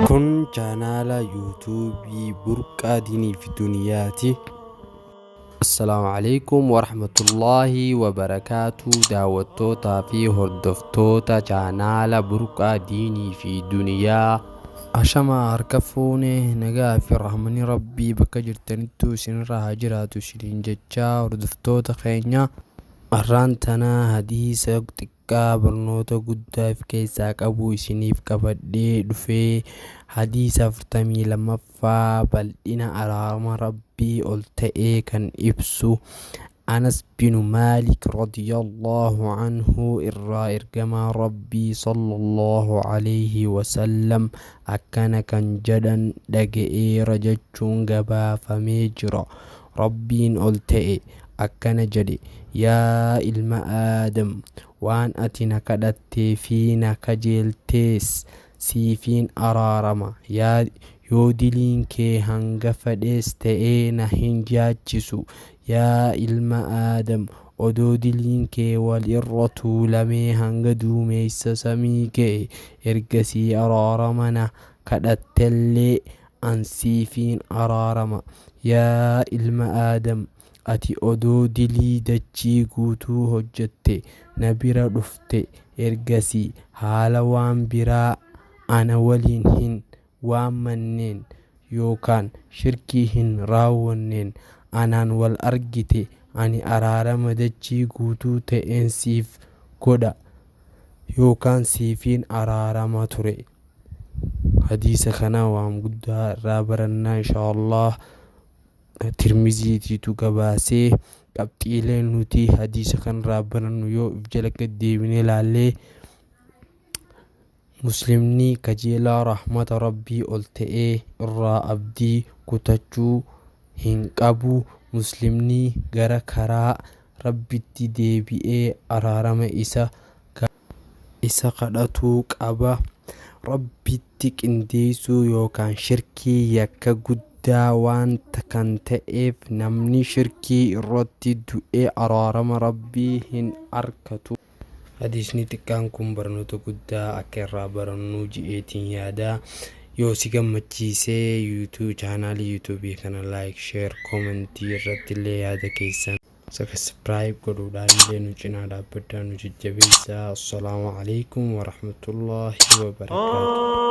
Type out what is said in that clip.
Kun chaanaala yuutuubii Burqaa Diinii fi Duniyaati. Assalaamu Aleykum Warahmatullaahi Wabarakaatuh Daawwattootaa fi hordoftoota chaanaala Burqaa Diinii fi Duniyaa. Ashamaa harka fuune nagaa fi rahmanni Rabbii bakka jirtanittuu isinirra haa jiraatu isiniin jechaa hordoftoota keenya. Arraan tana hadiisa xiqqaa barnoota guddaa if keessaa qabu isiniif qabadhee dhufee hadiisa 42ffaa baldhina araarama Rabbii ol ta'ee kan ibsu Anas binu Maalik radiyallaahu anhu irraa ergamaan Rabbii sallallaahu aleyhi wasallam akkana kan jedhan dhaga'eera jechuun gabaafamee jira Rabbiin ol ta'e akkana jedhe, Yaa ilma Aadam! Waan ati na kadhattee fi na kajeeltees siifiin araarama. Yaa Yoo diliin kee hanga fedhes ta'ee na hin yaachisu. Yaa ilma Aadam! Odoo diliin kee wal irra tuulamee hanga duumeessa samii ga'e, ergasii araarama na kadhattellee an siifiin araarama. Yaa ilma Aadam! Ati odoo dilii dachii guutuu hojjatte na bira dhufte, ergasii haala waan biraa ana waliin hin waammanneen yookaan shirkii hin raawwanneen anaan wal argite, ani araarama dachii guutuu ta'een siif godha yookaan siifiin araarama ture. Hadiisa kana waan guddaa irraa baranna inshaa Allah. Tirmiziitiitu gabaasee. Qabxiileen nuti hadiisa kanarraa barannu yoo if jala gad deebinee ilaalle, Muslimni kajeelaa rahmata Rabbii ol ta'ee irraa abdii kutachuu hin qabu. Muslimni gara karaa Rabbitti deebi'ee araarama isa isa kadhatuu qaba. Rabbitti qindeessuu yookaan shirkii yakka guddaa waan kan ta'eef namni shirkii irratti du'e araarama Rabbii hin arkatu. Hadiisni xiqqaan kun barnoota guddaa akka irraa barannu je'eetiin yaada. Yoo si gammachiise YouTube chaanaalii YouTube kana like, share, comment irratti illee yaada keessan Subscribe godhuudhaan illee nu cinaa dhaabbadhaa nu jajjabeessaa. Assalaamu alaikum warahmatullaahi wabarakaatuh.